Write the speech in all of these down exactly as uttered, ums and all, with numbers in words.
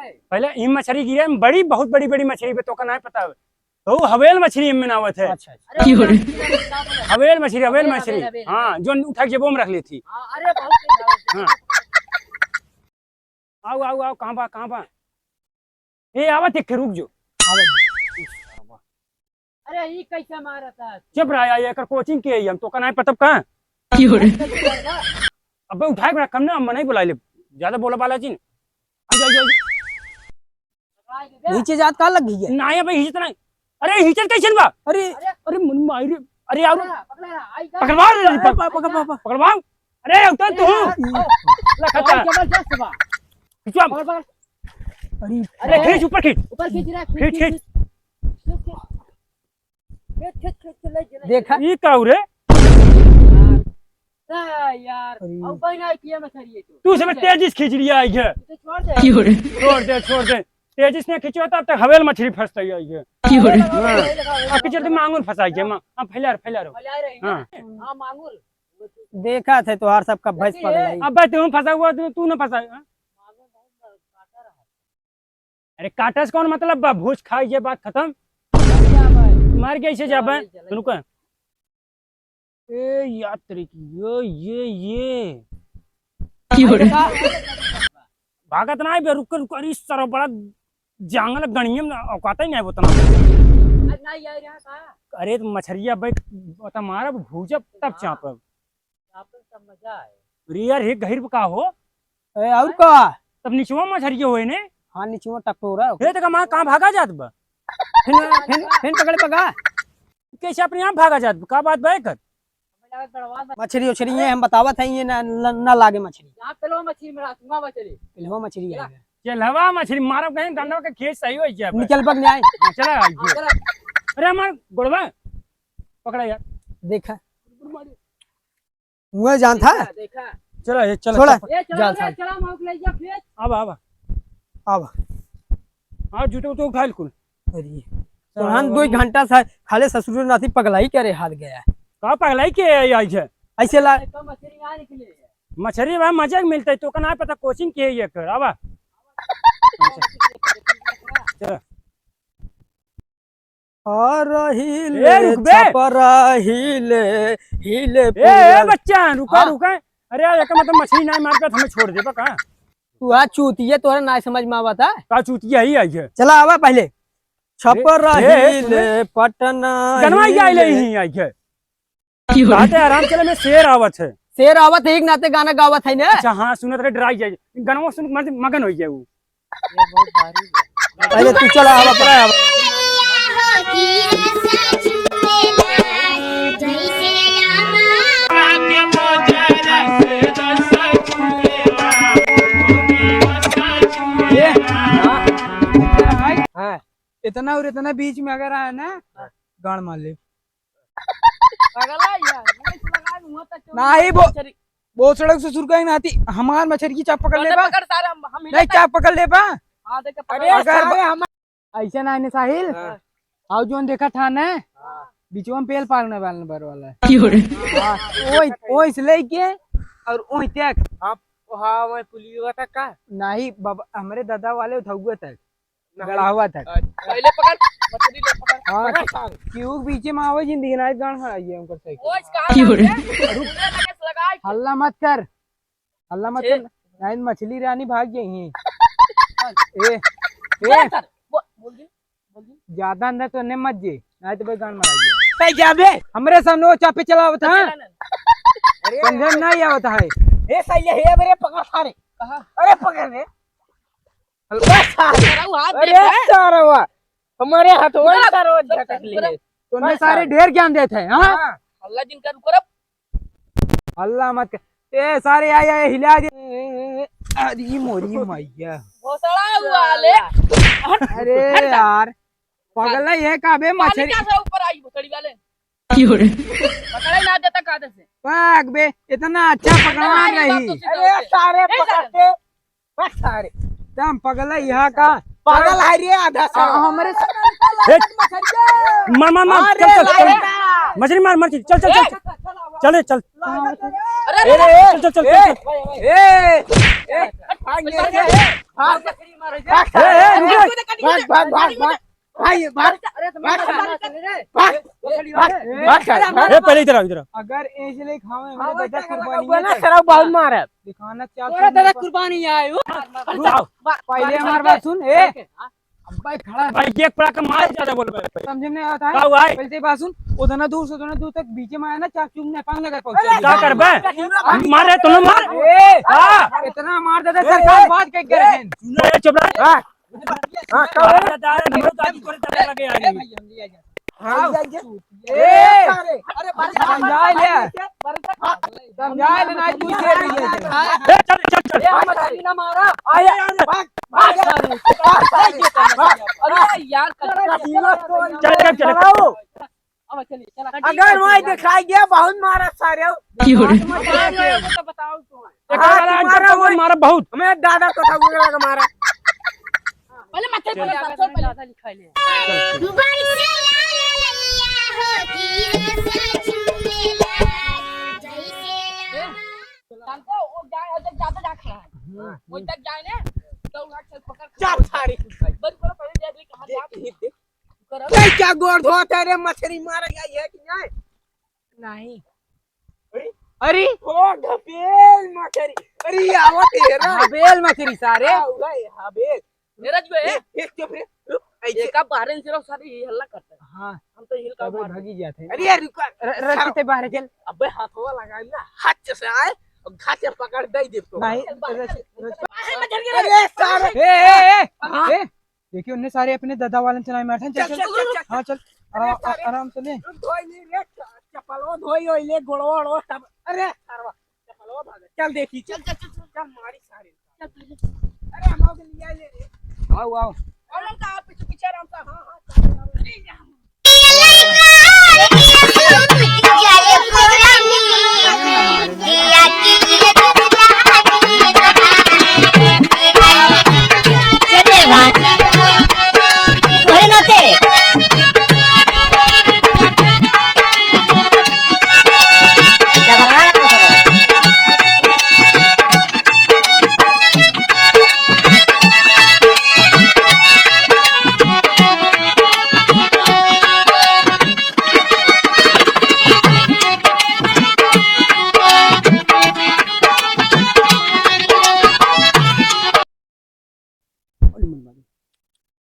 पहले ई मछरी गिरे, बड़ी, बहुत बड़ी, बड़ी मछरी बे, तोका नाहीं पता है। तो हवेल मछरी एमे नावत है। अच्छा, अच्छा। अरे, हवेल मछरी, हवेल हवेल, मछरी। हवेल, हवेल। हाँ, जो उठा के जेबो में रख लेथी। हाँ, अरे, बहुत तेज हवेल। हाँ। आओ, आओ, आओ, कहाँ बा, कहाँ बा? ए, आवत एक रुक जो। आवत। अरे, ई कैसे मारत है? चुप रहा यार, एकर कोचिंग के है, हम तोका नाहीं पता का? अबे उठाए बड़ा कम ना, हम नहीं बुलाए ले। ज्यादा बोला बालाजी ने। आ जा, आ जा, आ जा। नीचे जात का लग गई है? नाहीं भाई, हिचत नाहीं। अरे, हिचत कैसन बा? अरे, अरे। अरे, मन माई रे। अरे, यार। पकड़ा, पकड़ा, आई का? पकड़वा रे, अरे, पकड़-, पकड़, पकड़, पकड़। पकड़वा। अरे, उतर तू। अरे, यार। लखा और का। जबरदस्त बा। खींचवा। पकड़, पकड़। अरे, अरे, खींच, ऊपर खींच। ऊपर खींच रहा, खींच, खींच, खींच। खींच। खींच, खींच। खींच, खींच, खींच, ले, ले। देखा। ई का रे? यार। अरे। अब बहिन आई किया मछरी है तू। तू सब तेजी से खींच लिया आई है। तू तो छोड़ दे। छोड़ दे, छोड़ दे। तेजी से नहीं खींचो तब तक हवेल मछरी फंसता ही आई है। हाँ। अब के चलते मांगुर फंसाई है, मां-, अब फैला, फैला रहो। फैला रही है। हाँ। हाँ, मांगुर। देखा थे तोहार सब का भैंस पगलाई। अबे तू फंसा हुआ, तू, तू ना फंसा, हाँ? अरे काटा से कौन मतलब बा? भूस खाई, ये बात खत्म। मर गया इसे जाबे। सुनो का? ए यार तेरी की, ये, ये, ये। भागत ना बे, रुक, रुक, अरे इस तरह बड़ा जांगल गणियम औकात ही नहीं उतना। अरे तो मछरिया बे, बता मारब, भूजब, तब चापब। चापब तब मजा आए। अरे यार, हे गहिर का हो? ए, और का? तब निचवा मछरिया होए ने? हाँ, निचवा टकटोरा हो। हे, तो का माँ कहाँ भागा जात बा? फिन, फिन, फिन पकड़े पका। कैसे अपने आप भागा जात बा? का बात बा एकर? मछरी उछरी ये हम बतावत है, ये ना, ना, ना लागे मछरी। यहाँ पेलवा मछरी में रहा, सुंगा मछली। पेलवा मछरी है। चेल्हवा मछरी मारब कहीं, डंडवा के खेत सही हो जाए। निकल बग नहीं आए। हाँ, चला आइए। हाँ, चला। अरे हमार गोड़वा पकड़ा यार। देखा। मुँह जान था? देखा, देखा। चला, ये चला, छोड़ा। चला। ए, चला जान रे, था। चला, मौक ले जा, फिर। आवा, आवा। आवा। हाँ, जूते उते उठा ले कुल। अरे, चला, तोहन आवा, दो आवा। घंटा से खाले ससुर नाती पगलाई करे हाथ गया। का पगलाई के आई, आई है? ऐसे ला। एकदम मछली यहाँ निकले। मछली भाई मजे के मिलते, तो का ना पता कोचिंग के है ये कर, आवा। चला। आ रही ए, ले, रुक बे। छपरा हिले, हिले ए, ए, पूरा। बच्चा, रुका, हाँ। रुका। अरे यार, एकर मतलब मछली नाहीं मार के हमें छोड़ देबा का? तू आ चूतिया, तोहरा नाहीं समझ में आवत है। का चूतिया ही आई है? चला आवा पहले। छपरा ए, ए, हिले, सुने। पटना गनवा ही आई ले हिले। ही आई है। बात है, आराम से ले, में शेर आवत है। शेर आवत है, एक नाते गाना गावत है ना। अच्छा, हाँ, सुनत रहे, डराई जाए। गनवा सुन के मगन हो जाए वो। ये बहुत भारी है। पहले तू चला, आवा, पकड़ा, आवा। ये, हाँ। हाँ। इतना और इतना बीच में अगर आया ना, गाड़ मार ले। पगला यार, वहीं से लगा, वहाँ तक चल। नहीं, वो, मछरी। वो सड़क से शुरू कहीं ना आती, हमार मछरी की चाप पकड़ ले बा। पकड़ सारे, हम, हम नहीं, हिला चाप पकड़ ले बा। हाँ, देख, अरे, पकड़। अगर सारे हम ऐसे ना, ने साहिल, हाँ। आओ जोन देखा था ना, हाँ। बीचवा में पेल पालने वाले नंबर वाला है। क्यों रे? हाँ, वो, वो इसलिए के, और वो तक। हाँ, हाँ, वही पुलियो तक का? नहीं, बाबा, हमरे दादा वाले उठौआ तक। नहीं। गड़ावा तक। अच्छा, पहले पकड़, मछली ले पकड़, हाँ, पकड़ कि-, सारे। क्यों बीचे में आवे जिंदगी ना, गान खड़ा ये उनकर साइकिल। ओ, इसका क्यों रे? लगा, लगा, लगा। हल्ला मत कर, हल्ला मत ए। कर, नहीं मछली रानी भाग जाई। ए, ए। बोल सर, बोल, बोल दे, बोल दे। ज्यादा अंदर तो ने मत जे, नहीं तो भाई गान मारा जे। कहीं जाबे? हमरे सामने वो चापे चलावत है। चला ना। अरे समझे नहीं आवत है। ए सही है, मेरे पकड़ सारे। कहाँ? अरे पकड़ रे। अरे सारे। तेरा वो हाथ अरे देख है। सारवा, हमारे हथवा निकल, सारवा निकल, झटक निकल। लिए। तूने बस सारे सारे। ढेर ज्ञान देते हैं, हाँ? हाँ। अल्लाह जिनका रुको रब। अल्लाह मत कर। ए सारे आए, आए, हिला दे। अरे मोरी मैया। भोसड़ा हुआ ले। अरे हट जा। यार, पागल है ये का बे पानी मछली? क्या से ऊपर आई भोसड़ी वाले? क्यों रे? पकड़े ना देता कायदे से। भाग बे, इतना अच्छा पकड़ना अरे, नहीं। बाप तो सीधा अरे होते। सारे ए, सारे। पकड़ते। बस सारे। तम पगला यहाँ का। पागल है रे आधा आ, सारा। हमरे स-, ए, मार, मार, मार, अरे चल, चल, चल। लड़का। मछली मार, मछली, चल, चल, चल, ए, चल। चल, चल। अरे, ए, अरे, ए, चल, चल, चल, ए, चल, चल। ए, ए, ए, भाग ले रे। भाग। ए, ए, रुक, रुक। भाग, भाग, भाग, भाग। भाग, ये भाग। अरे, तो भाग, भाग, भाग। भाग, भाग, भाग, भाग। ए, पहले इधर आओ, इधर आओ। अगर ऐसे ले खावे, हमारे दादा कुर्बानी है, सराउ बहुत मारे। दिखाना क्या तोरा दादा कुर्बानी आए हो। रुक जाओ। पहले हमारी बात सुन, ए। अब्बा खड़ा है। भाई, एक पड़ाका मार ज्यादा बोल रहे हैं। समझ में नहीं आता है। का हुआ है? पहले से बात सुन, उतना दूर से उतना दूर तक बीचे में आया ना, चार चुम नेपाल नगर पहुंचा दिया। का करबे? मारे तो ना मार। ए, हाँ। इतना मार देते ए, सरकार ए, बात कह रहे हैं। सुनो, ए, चुप रह। हाँ। हाँ, का हो? दादा, दादा, दादा, दादा, तोरे दादा लगे आ गए। हाँ, हाँ। ए, अरे, समझा ले। समझा ले, ना तू दे रही है। ए, चल, चल, चल। ए, हम ना मारा। आया, आया। भाग, भाग, भाग, भाग। अरे यार, चल, चल, चल। अब चलिए, चला। अगर वही दिखाई गया, बहुत मारा सारे। क्यों रे? तो बताओ तो। एक हाँ, वाला तुम्हारा अंकल को वही मारा बहुत। हमें दादा को था, वो लगा मारा। पहले मत चल। पहले सबसे पहले दादा लिखाई ले। बरसे लाल लैया हो, धीरे से झूमेला, जैसे हमको वो गाय जब जाते जा खड़ा है। हाँ। वो तक जाए ना, तो वहाँ चल पकड़। चल, सारी। बस करो, पहले देख ले कहाँ जा। देख, देख। ए, क्या गोड़ धोत है रे, मछरी मार गई है कि नहीं? नहीं। अरे? अरे? ओ, घपेल मछरी। अरे, आवत है रे। घपेल मछरी सारे। हाँ, उधर है, घपेल। मेरा जो है। ए, ए, चुप रे, रुक, ऐसे। ये का बाहर से रहो, सारे ये हल्ला करता है। हाँ। हम तो हिल का अबे मार भागी जाते हैं। अरे, यार, रुक। र-, र-, सारा कितने बाहर चल। अबे, हाथवा लगा ना, हाथ से आए, और घाट से पकड़ दे दे तो। नहीं, बाहर चल, बाहर चल। बाहर मत चल के रे। अरे, सारे। ए, ए, ए, हाँ। ए। देखिए, उन्हें सारे अपने दादा वाले चलाए मारते हैं। चल, चल, चल, चल, चल। हाँ, चल। अरे, आराम, सारे। आराम से ले। धोई नहीं रे, च-, चप्पलो धोई होई ले, गोड़वा, ओड़वा सब। अरे, सरवा, चप्पलो भाग। चल देखी, चल, चल, चल, चल। चल, मारी सारे। चल, चल, चल। अरे, हम आओ के लिया ले रे। आओ, आओ। और हम कहाँ पीछे, पीछे आराम से, हाँ, हाँ, चल, चल। अरे, यहाँ।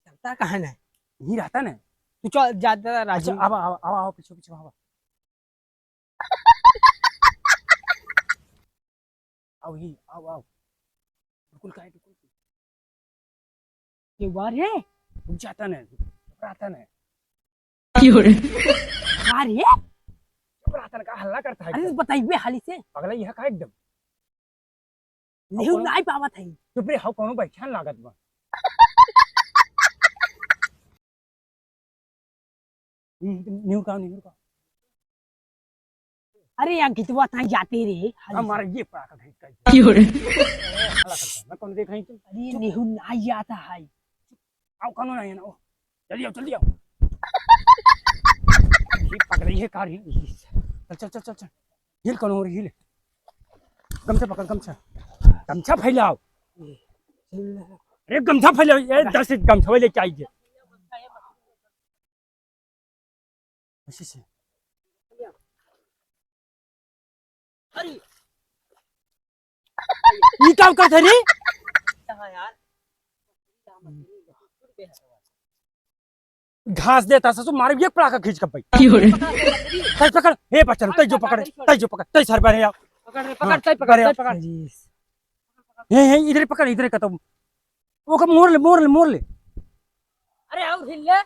चलता कहाँ ना? यहीं रहता ना। तू चल, जा, जा, राजू। अच्छा, आवा, आवा, आवा, आवा, पीछे, पीछे, आवा। आओ, ही, आओ, आओ। बिल्कुल, काहे, बिल्कुल। ये हुआ रे? रुक जाता ना, घबराता ना। क्यों रे? का रे? घबराता ना, का हल्ला करता है अरे, एकदम। बताइबे हाली से। पगला, यह का एकदम? नेहू नाई पावत है। चुप रे, हाउ कौनो बैठान लागत बा। हम्म, नेहू का, नेहू का। अरे यार, गीतवा ताई जाते रे। हमारा ये पड़ा का घिस का। क्यों रे? हल्ला करता, मैं कौन देखाई तू? अरे, नेहू नाई आता है। आओ, कानून आया ना, ओ। जल्दी आओ, जल्दी आओ। ये पगड़ी है, कार हिल। चल, चल, चल, चल, चल। हिल, कौन हो रही, हिल। गमछा पकड़, गमछा। गमछा फैलाओ। अरे, गमछा फैलाओ, ये दस गमछा लेके आइए। ऐसे से। अरे। ई काम करत है रे? घास देता ससुर, मारे एक पड़ाका खींच के भाई। क्यों रे? तै पकड़, हे बच्चा, तै जो पकड़, तै जो पकड़, तै सर पर आओ। पकड़ रे, पकड़, हाँ, तै पकड़, तै पकड़। हे, हे, इधर पकड़, इधर का तो। ओके, मोड़ ले, मोड़ ले, मोड़ ले। अरे, और हिल ले।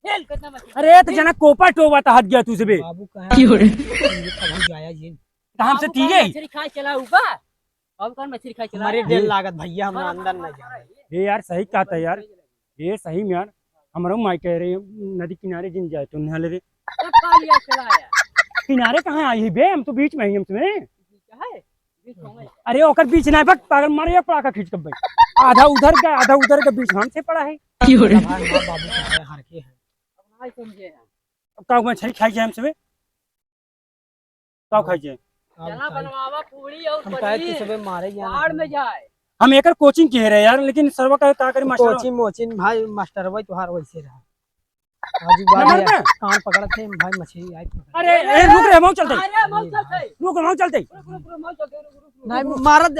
हिल, कितना मछली? अरे, तो जना कोपा टोवा तो हट गया तुझसे बे। बाबू कहाँ? क्यों रे? ये कहाँ जाया ये? तो हमसे बाबू कौन तीजे? मछली खाए चला ऊपर? बाबू कौन मछली खाए चला? हमारे डर लागत भैया, हम अंदर न जाए। ये यार, सही कहता है यार। ये सही में यार, हमारो माई कह रही है, नदी किनारे जिन जाए तो नहा ले रे। तब का लिया चला आया? किनारे कहाँ आई है बे? हम तो बीच में ही, हम तुम्हें। बीच है? बीच होंगे। अरे ओकर बीच ना बक, पागल मारे एक पड़ाका खींच के भाई। आधा उधर का, आधा उधर का बीच हमसे पड़ा है। क्यों रे? हमारे माँ बाबू का है, हर के है। अब नहीं समझे हैं। अब का मछली खाई जाए हमसे बे? का खाई जाए? अब चला खाई। बनवावा पूरी और हम कहे पनीर। कि सबे मारे जाए। बाढ़ में जाए। हम एकर coaching किहे रहे यार, लेकिन सरवा का, का करी मास्टर? Coaching मोचिंग भाई, मास्टर भाई तोहार वैसे रहा। आज बात नंबर ये पे? कान पकड़त है भाई, मछली आई पकड़। अरे, ए, रुक रे, मऊ चलते। अरे, मऊ चलते। रुक, मऊ चलते। रुक, रुक, रुक, मऊ चलते, रुक, रुक, रुक। नहीं, मारत,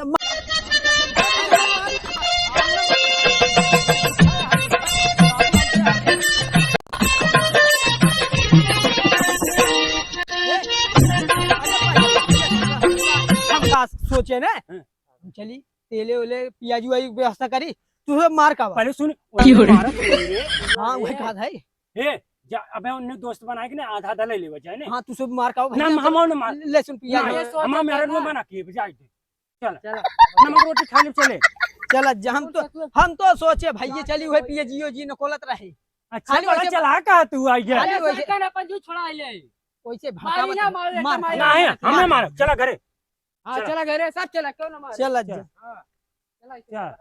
हम का सोचे ना? हाँ। हम चली, तेले ओले, पियाजी वाजी व्यवस्था करी, तू सब मार का बा। पहले सुन, क्यों रे? मारत नहीं रे। हाँ, वही कहा था। ए, जा, अबे उन्हें दोस्त बनाए के ना, आधा आधा ले लेवा जाए ने। हाँ, तू सब मार का बा, ना, भैया, हम तो ना मार। लहसुन पियाज ना, ना। हमारा मेहरारू बना के बजाए दे। चल। चला। नमक रोटी खा ले, चले। चला, जा, हम तो, हम तो सोचे भैया, चली हुए पियाजी ओजी नकोलत रहे। अच्छा, खाली बड़ा वैसे चला का तू आई गया। खाली अरे, वैसे सरकार अपन जू छोड़ा ले। वैसे भड़का मारी मत ना, मारे, मार। मारी। नहीं, हम ना मारब, चला घरे। हाँ, चला। चला घरे, सब चला, क्यों ना मारे? चला, चला। जा। हाँ, चला, चला।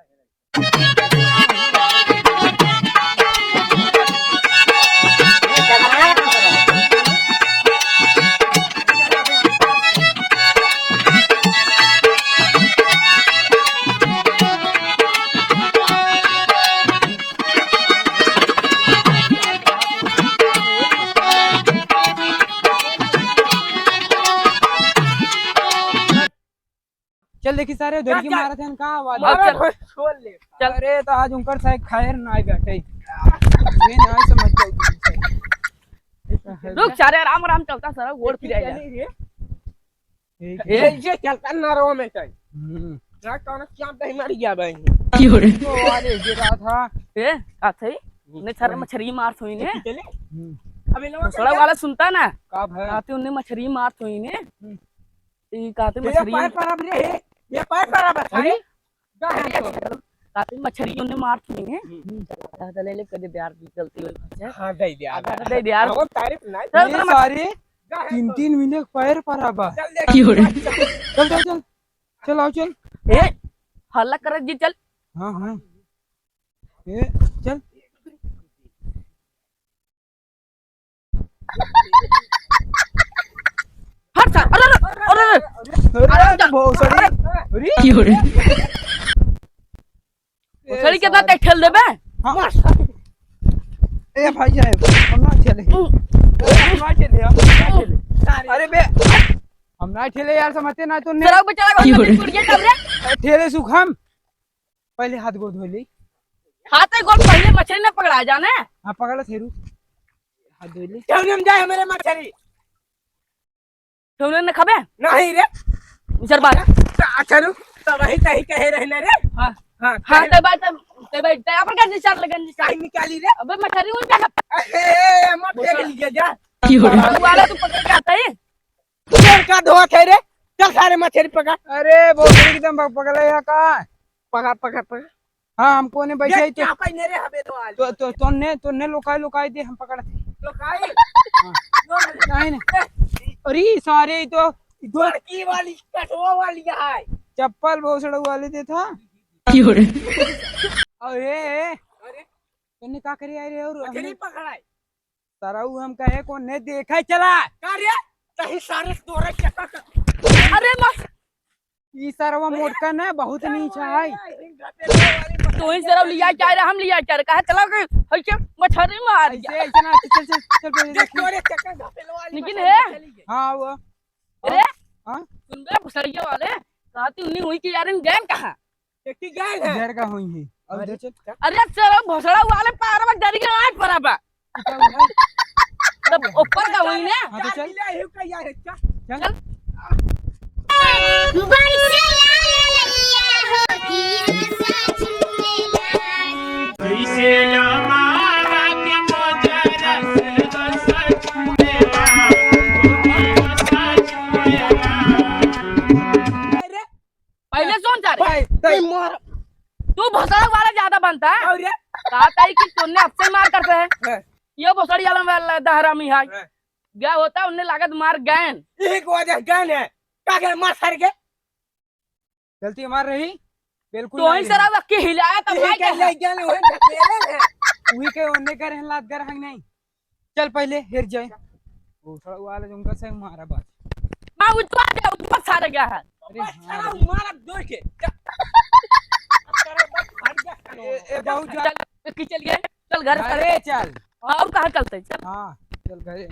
चल देखी सारे, उधर की मारत हैं, का आवाज? अब चल। छोड़ ले। चल। अरे, तो आज उनकर साहब खैर ना आए बैठे। ये ना आए, समझ जाओ तुम सब। रुक सारे, आराम आराम चलता सारा, गोड़ फिर आएगा। चली रे। ठीक ए, है। ये चलता ना रहो में कहीं। हम्म। ना कौन क्या दही मार गया भाई। क्यों रे? तो वाले ये रहा था। ए, का थे? हम्म। ने सारे मछरी मार सोई ने। चले। हम्म। अबे लोग भोसड़ा वाला सुनता ना? का भाई? कहते उन्हें मछरी मार सोई ने। हम्म। ई कहते ये मछरी। पैर पर अब रे, ये पैर पर अब। अरे? का है तो? कहते मछरी उन्हें मार सोई ने। हम्म। आधा आधा ले ले, कदे दे यार, गलती हो गई है। हाँ, दे दे, आधा आधा। आधा दे दे यार। हाँ, वो तारीफ नहीं। चल, ये चल, सारे जा है तीन तो। तीन मिनट पैर पर आबा। चल, देख। क्यों रे? चल, चल, चल। चल, आओ, चल। ए, हल्ला करत जी, चल। हाँ, हाँ। ए, चल। हट सर, अरे, अरे, अरे, अरे। अरे, अरे, बहुत सारी। अरे। क्यों रे? ए, भोसड़ी के साथ सारे। एक ठेल देबे? हाँ। ए, भाई साहब, हम ना चले। हम ना चले, हम ना चले। अरे बे, हम ना चले यार, समझते ना तो ने। सर, अब चला, क्यों रे? टूट गया तब रे। ए, ठेले सुख हम। पहले हाथ गोड़ धो ले। हाथ गोड़ पहले मछली ना पकड़ा जाने। हाँ, पकड़ थे रू। हाथ धो ले। क्यों नहीं जाए हमारे मछली? ठेहुने न खाबे? नहीं रे। उजर बात। अच्छा, अच्छा रुक, तो वही तही कहे रहे ना रे। हाँ। हाँ, हाँ, कहे। ते भाई, ते, ते भाई, ते अपन गंजी चाट ले, गंजी चाट। काहे निकाली रे? अबे मछरी उन जाना। अरे, मत फेंक लीजिए जा। क्यों रे? वाला तू पकड़ के आता है? चल का धोआ थे रे? चल सारे मछरी पकड़। अरे, बहुत एकदम पक-, पकड़ ले यहाँ का। पकड़, पकड़, पकड़। हाँ, हमको ने बैठे देख ही तो क्या पहने रे हबे तो आज। तो, तो, तोने, तोने लुकाई, लुकाई दे, हम पकड़त ही। लुकाई? हाँ। लो। नहीं, नहीं। अरे, सारे ही तो, तो बड़की वाली, कटवा वाली है। चप्पल भोसड़ा वाले दे था। क्यों रे? अरे, अरे। तोने का करे आए रे और मछली हमने पकड़ाए। सरऊ हम कहे को ने देखे चला। का रे? कहीं सारे तोरे चक्कर का। अरे मत। ई सरवा मोटका ना बहुत नीच है। तू ही सरऊ लिया क्या रे, हम लिया क्या रे? कहा चला गए? है क्या? मछरी मार ऐसे, दिया। ऐसे ना, चल, चल, चल, चल, पहले देख देखी। तोरे चक्कर घपेलवा वाली लेकिन मछली है। चली गई। हाँ, वो। अरे? हाँ? सुन बे, भुसड़िया वाले, कहा तू नहीं हुई कि यार इन गए कहाँ? देखी गए है। इधर का हुई है। अब अरे, इधर चल। अरे, सरऊ भोसड़ा वाले पार में डर गए, आज परा बा। इधर हुई है। तब ऊपर का हुई ना। हाँ, तो चल। चल। चल। चल। कैसे लमावा के मोजरा से बरसा छुएला, बरसा छुएला। पहले सुन जा रे। भाई, तू मोर तू भोसड़ा वाला ज्यादा बनता है। और रे? कहा था कि तूने अब से मार करते हैं। हाँ। ये भोसड़ी वाला वाला दहरामी है। हाँ। गया होता उनने लागत मार गैन। यही को वजह गैन है। का गैन मार सर के? गलती हमार रही। बिल्कुल तो वहीं नहीं सर रही। अब अक्की हिलाया तब यही भाई के क्या ले है? गैन वहीं ढकेले है। वही के उनने करे हैं लात गर हंग नहीं। चल पहले हेर जाए। वो थोड़ा वाले जो उनका संग मारा बात। माँ उठवा दे, उठवा सारे गया है। अरे हाँ। मारा जोर के। ए, ए, बहुत ज्यादा। चल, कि चलिए, चल घर चल। घरे चल। और कहाँ चलते? चल। हाँ, चल घरे।